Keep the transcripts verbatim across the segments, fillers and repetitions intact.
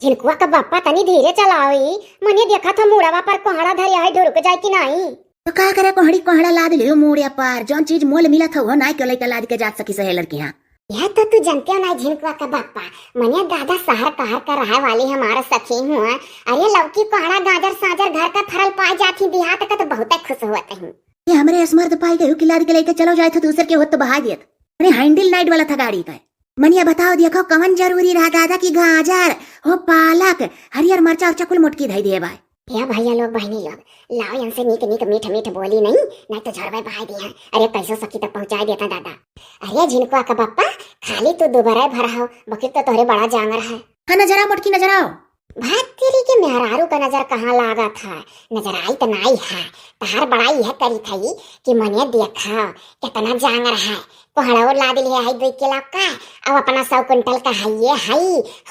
झिनकुआ का बप्पा, तनी धीरे चलाओ ई। मने देखत हो मुड़वा पर कोहड़ा धरे है, ढुरुक जाए कि नाहीं। तो का करे, कोहड़ी कोहड़ा लाद लियो मुड़े पर, जौन चीज मोल मिलत हो, वो नाई के लइका लाद के जात सखी सहेलर के यहाँ। यह तो तू जनते हो ना झिनकुआ का बप्पा, मने दादा शहर कहर का रहे वाली हमारा सखी हुआ। अरे लौकी कोहड़ा गाजर साजर घर का फरल पाए जात ही, देहात का तो बहुत खुश हुआ तही। ये हमरे असमर्थ पाई गयो कि लाद के लइके चलो जाए तो दूसर के होत तो बहा दियत। अरे हैंडल लाइट वाला था गाड़ी का। मनिया बताओ, देखो कवन जरूरी रहा दादा की गाजर हो, पालक, हरियर मरचा उरचा कुल मोटकी धई दिए बाय। हे भैया लोग, बहिनी लोग, लाओ इनसे नीक नीक मीठ मीठ बोली नहीं, नहीं तो झड़वे बहाई दी है। अरे कैसो सखी तक पहुँचाए देता दादा। अरे झिनकुआ का बप्पा, खाली तू दुबरे भर हो, बकिर तो तोहरे बड़ा जांगर है। हाँ नजर आओ मोटकी, नजर आओ। भाग तेरी के मेहरारू का नजर कहाँ लागत है? नजर आई तो नाई है, तहार बड़ाई है करी थई कि मने देखा कितना जांगर है। कोहड़ो लाद लिहे है दुई किलो का, अब अपना सौ कुंटल का है ये है,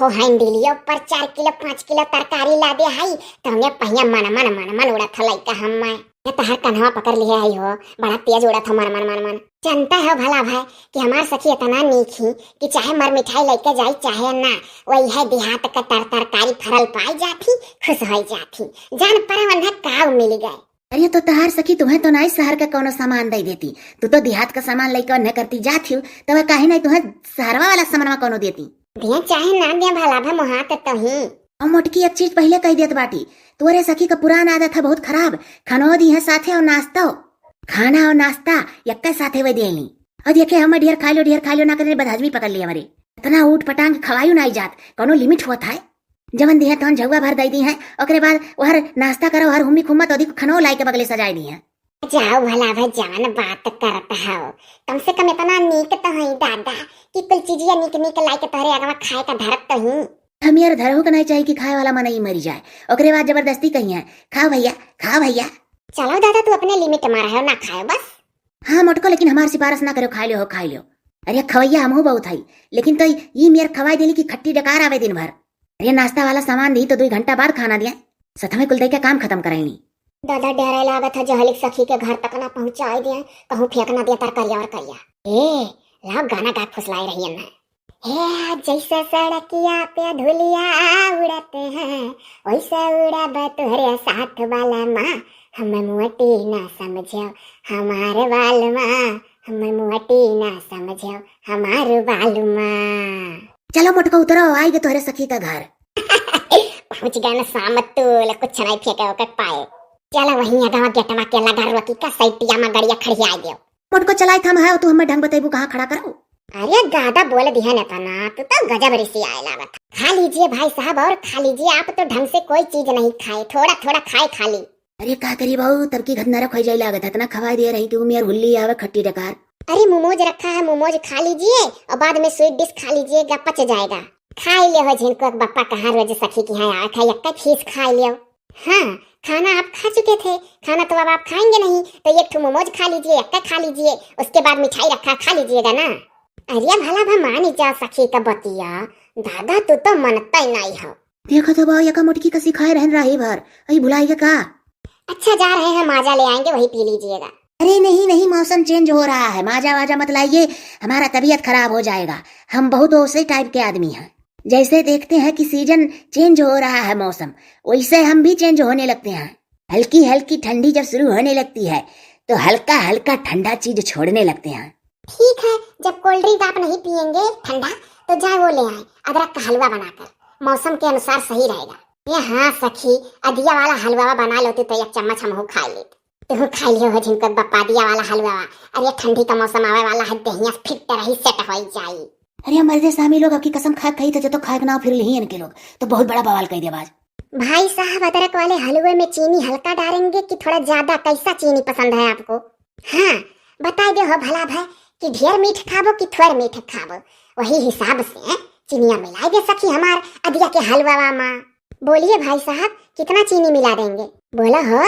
हो हैंडिलियो पर चार किलो पाँच किलो तरकारी लादे है, तो हमें पहिया मन मन मन मन उड़त है लइका हम मैं। ये तहार कन्हवा पकड़ लिहे है हो, बड़ा तेज उड़त है मन मन मन मन। जनता है भला भाई कि हमार सखी इतना नीक ही कि चाहे मर मिठाई लइके जाई चाहे ना, वही है देहात का तर तरकारी फरल पाई जात ही, खुश हो जात ही। जान परे वन्हा काव मिल गए। अरे तो तहार सखी तुम्हें तो नाई शहर का कोनो सामान दे देती, तू तो देहात का सामान लइके उन्हें करती जात ही, तो वह काहे नाई तुम्हें शहरवा वाला सामानवा कोनो देती? दिया चाहे ना दिया भला भा मुहा तो ही। और मोटकी एक चीज पहले कह देत बाटी, तोरे सखी का पुरान आदत है बहुत खराब, खानो दी है साथे और नाश्तो, खाना और नाश्ता यक्के साथे वे देली। और देखे हमें ढेर खा लियो, ढेर खा लियो ना करे बदहजमी पकड़ ली हमारी। इतना ऊट पटांग खवायु नाई जात, कोनो लिमिट होत है। जवन दिहे तवन झउआ भर दई दी है, ओकरे बाद ओहर नाश्ता करो, हर हुम्मी खुम्मा तो अधिक खनो लाई के बगले सजाई दी है। जाओ भला भाई, जवन बात करत हो, कम से कम इतना नीक तो हई दादा कि कुल चीजिया नीक नीक लाई के तोहरे अगवा खाए का धरत तो ही। हम यार धरहु के नहीं चाही कि खाए वाला मनई मरी जाए, ओकरे बाद जबरदस्ती कही है, "खाओ भैया, खाओ भैया।" चलो दादा, तू अपने लिमिट में रहो, ना खाओ बस। हाँ मोटको, लेकिन हमार सिफारिश ना करो, खा लियो हो, खा लियो। अरे खवैया हमहू बहुत हई, लेकिन तो ई मेर खवाई देली कि खट्टी डकार आवे दिन भर। अरे नाश्ता वाला सामान दी तो दुई घंटा बाद खाना दिया, सथमे कुल दे के काम खत्म कराई। दादा डरे लागत है जहलिक सखी के घर तक ना पहुँचाई दिया, कहूँ फेंक ना दिया तरकरिया वरकरिया। ए, लाओ गाना गा फुसलाई रही है ना। हे जैसे सड़किया पे धुलिया उड़ते हैं, वैसे उड़ब तोहरे साथ वाला माँ। हम मोटी ना समझो हमार बाल माँ, हम मोटी ना समझो हमार बाल माँ। चलो मोटको उतरो, आई गए तोहरे सखी का घर। पहुँच गए ना सामतुल, कुछ नहीं फेंके ओके पाए। चलो वहीं अगवा गेटवा के लगा रोकी का सैटिया में गड़िया खड़ी आ गयो। मोटको चलाई थम है, तू हमें ढंग बतेबू कहाँ खड़ा करो। अरे दादा बोल दिया ने तना, तू तो गजब रिसी आए लागत। खा लीजिए भाई साहब और खा लीजिए, आप तो ढंग से कोई चीज नहीं खाए, थोड़ा थोड़ा खाए खाली। अरे का करी बाबू, तब की घटना रखोई जाई लागत है, इतना खवाई दे रही कि उमियर हुल्ली आवे खट्टी डकार। अरे मोमोज रखा है, मोमोज खा लीजिए और बाद में स्वीट डिश खा लीजिएगा, पच जाएगा। खाई ले हो झिनको एक बप्पा कहाँ रोज सखी की यहाँ आवे खाई, एक पीस खाई लियो। हाँ, खाना आप खा चुके थे, खाना तो अब आप खाएंगे नहीं, तो एक ठो मोमोज खा लीजिए, एक खा लीजिए, उसके बाद मिठाई रखा, खा लीजिएगा ना। अरे भला भा मानी जा सखी का बतिया, दादा तू तो मनता ही नहीं हो। देखो तो बाबू, यका मोटकी का सिखाए रहन रही भर, अही भुलाई के का? अच्छा जा रहे हैं, माजा ले आएंगे, वही पी लीजिएगा। अरे नहीं नहीं, मौसम चेंज हो रहा है, माजा वाजा मत लाइए, हमारा तबीयत खराब हो जाएगा। हम बहुत उसी टाइप के आदमी हैं, जैसे देखते हैं कि सीजन चेंज हो रहा है मौसम, वैसे हम भी चेंज होने लगते हैं। हल्की हल्की ठंडी जब शुरू होने लगती है तो हल्का हल्का ठंडा चीज छोड़ने लगते हैं। ठीक है, जब कोल्ड ड्रिंक आप नहीं पिएंगे ठंडा, तो जाए वो ले आए अदरक का हलवा बनाकर, मौसम के अनुसार सही रहेगा। ये हाँ सखी, अदिया वाला हलवा बना लेती तो एक चम्मच हमहू खा लेते। तू खा लियो हो झिनको बप्पा अदिया वाला हलवा। अरे ठंडी का मौसम आवे वाला है, देहिया फिट रही, सेट हो जाई। अरे मर्दे, सामी लोग आपकी कसम खा खाई तो जो तो खाए के नाव फिर लिही इनके लोग, तो बहुत बड़ा बवाल कर दिया आज। भाई साहब, अदरक वाले हलवे में चीनी हल्का डालेंगे कि थोड़ा ज्यादा, कैसा चीनी पसंद है आपको? हाँ, बताई दे हो भला भाई कि ढेर मीठ खाबो कि थोड़ मीठ खाबो, वही हिसाब से चिनिया मिलाई दे सखी हमार अदिया के हलवा मा। बोलिए भाई साहब, कितना चीनी मिला देंगे? बोलो हो।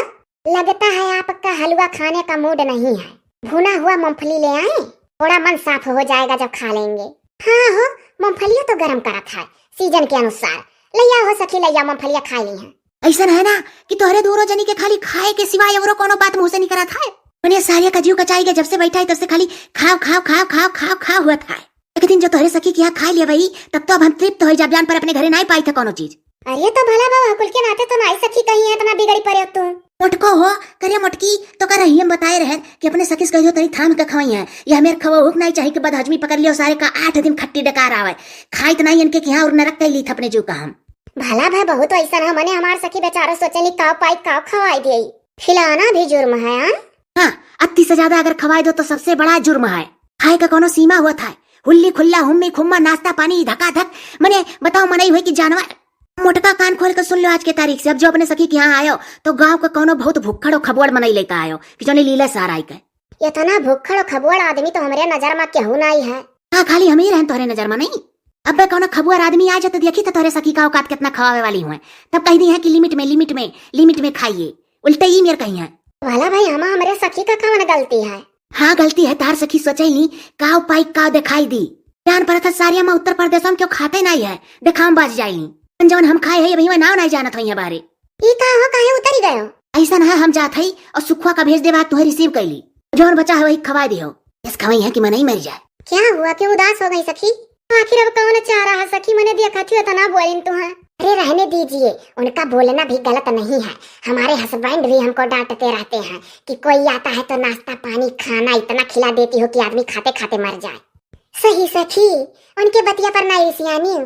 लगता है आपका हलवा खाने का मूड नहीं है, भुना हुआ मूंगफली ले आए, थोड़ा मन साफ हो जाएगा जब खा लेंगे। हाँ हो, मूंगफलिया तो गरम करत है सीजन के अनुसार। लैया हो सखी, लैया मूंगफलिया खा ली है। ऐसा है ना कि तोहरे दूरो जनी के खाली खाए के सिवाय औरो कोनो बात मुंह से निकलत है। मने सारे का जीव कचाई के जब से बैठा है तब से खाली खाओ खाओ खाओ खाओ खाओ खाओ हुआ था। एक दिन जो तोहरे सखी के यहाँ खा लिया भाई, तब तो अब हम तृप्त हो जा, बयान पर अपने घरे नहीं पाई था कोनो चीज। अरे तो भला बा, कुल के नाते तो नाई सखी कही है, इतना बिगड़ी परे हो तू। मोटको हो, करे मोटकी, तो का रही हम बताए रहे कि अपने सखी से कहियो तनी थाम के खवाई है। ये हमें खवा हुक नहीं चाहिए कि बदहजमी पकड़ लियो, सारे का आठ दिन खट्टी डकार आवे। खाइत नहीं इनके कि हाँ और नरक कह ली थपने जो का हम। भला भाई बहुत ऐसा ना मने हमार सखी बेचारा सोचनी काव पाई काव खवाई दिए। खिलाना भी जुर्म है, हाँ? हाँ, अति से ज्यादा अगर खवाई दो तो सबसे बड़ा जुर्म है। खाए का कोनो सीमा हुआ था? हुल्ली खुल्ला हुम्मी खुम्मा नाश्ता पानी धका धक, मने बताओ मनई हुए कि जानवर। मोटका कान खोल के सुन लो आज के तारीख से, अब जो अपने सखी के यहाँ आयो तो गांव का कोनो बहुत भुक्खड़ और खबुअड़ मनई लेके आयो कि जोने लीला सार आई के। इतना भुक्खड़ और खबुअड़ आदमी तो हमरे नजर में केहू नहीं है। हाँ, खाली हम ही रहन तोहरे नजर में नहीं। अब बे कोनो खबुअर आदमी आ जाए तो देखी तो तोहरे सखी का औकात कितना खवावे वाली हुए। तब कह दी है कि लिमिट में, लिमिट में, लिमिट में खाइए। उल्टे ही मेर कही है। भला भाई हमा हमरे सखी का कौन गलती है? हाँ, गलती है तार सखी सोचैली, काव पाई काव दिखाई दी। जान पड़त है सारिया में उत्तर प्रदेश में क्यों खाते नहीं है, देखाम बाज जाइली। जौन हम खाए है अभी नाव नहीं जानत होई है बारे। ई का हो, काहे उतरी गयो? ऐसा ना हम जात हई और सुखवा का भेज देवा तुहे रिसीव कैली। जौन बचा है वही खवाए दियो। यस खवाई है कि मनई मर जाए। क्या हुआ, क्यों उदास हो गई सखी? आखिर अब कौन चारा है सखी, मने देखा थी इतना बोलिन तुहा। अरे रहने दीजिए, उनका बोलना भी गलत नहीं है। हमारे हस्बैंड भी हमको डांटते रहते हैं कि कोई आता है तो नाश्ता पानी खाना इतना खिला देती हो कि आदमी खाते खाते मर जाए। सही सखी, उनके बतिया पर ना रिसियानी।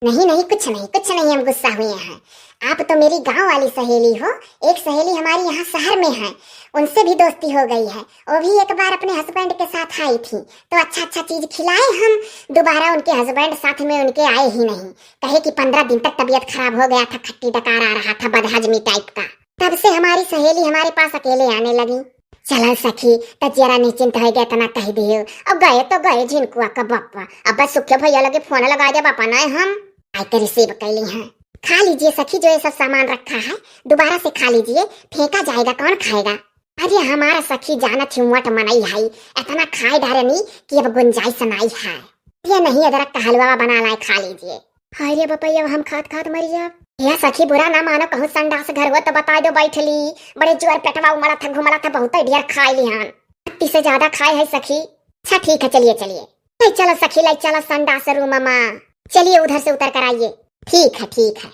नहीं नहीं, कुछ नहीं, कुछ नहीं, हम गुस्सा हुए हैं। आप तो मेरी गांव वाली सहेली हो। एक सहेली हमारी यहाँ शहर में है, उनसे भी दोस्ती हो गई है। वो भी एक बार अपने हस्बैंड के साथ आई थी तो अच्छा अच्छा चीज खिलाए हम। दोबारा उनके हस्बैंड साथ में उनके आए ही नहीं। कहे कि पंद्रह दिन तक तबीयत खराब हो गया था, खट्टी डकार आ रहा था, बदहजमी टाइप का। तब से हमारी सहेली हमारे पास अकेले आने लगी। चला सखी, त जरा निश्चिंत हो गया, इतना कह दियो। अब गए तो गए झिनकुआ का बापा। अब बस सुखे भैया लगे फोन लगा दे बापा, नहीं हम आई के रिसीव कैली हैं। खा लीजिए सखी, जो ये सब सामान रखा है दोबारा से खा लीजिए, फेंका जाएगा, कौन खाएगा? अरे हमारा सखी जानत ही मोट मनई है, इतना खाए डारे नी कि अब गुंजाइश नहीं है। ये नहीं, अदरक का हलवा बना लाए, खा लीजिए। हाय रे बपैया, हम खात खात मर जाब। हे सखी, बुरा ना मानो, कहूँ संडास घर हो तो बता दो, बैठली। बड़े जोर पेटवा उमड़ा था, घुमड़ा था, बहुत ढेर खाए ली हन। अति से ज्यादा खाए है सखी। अच्छा ठीक है, चलिए चलिए, ले चलो सखी, ले चलो संडास रूम में। चलिए उधर से उतर कर आइए। ठीक है, ठीक है।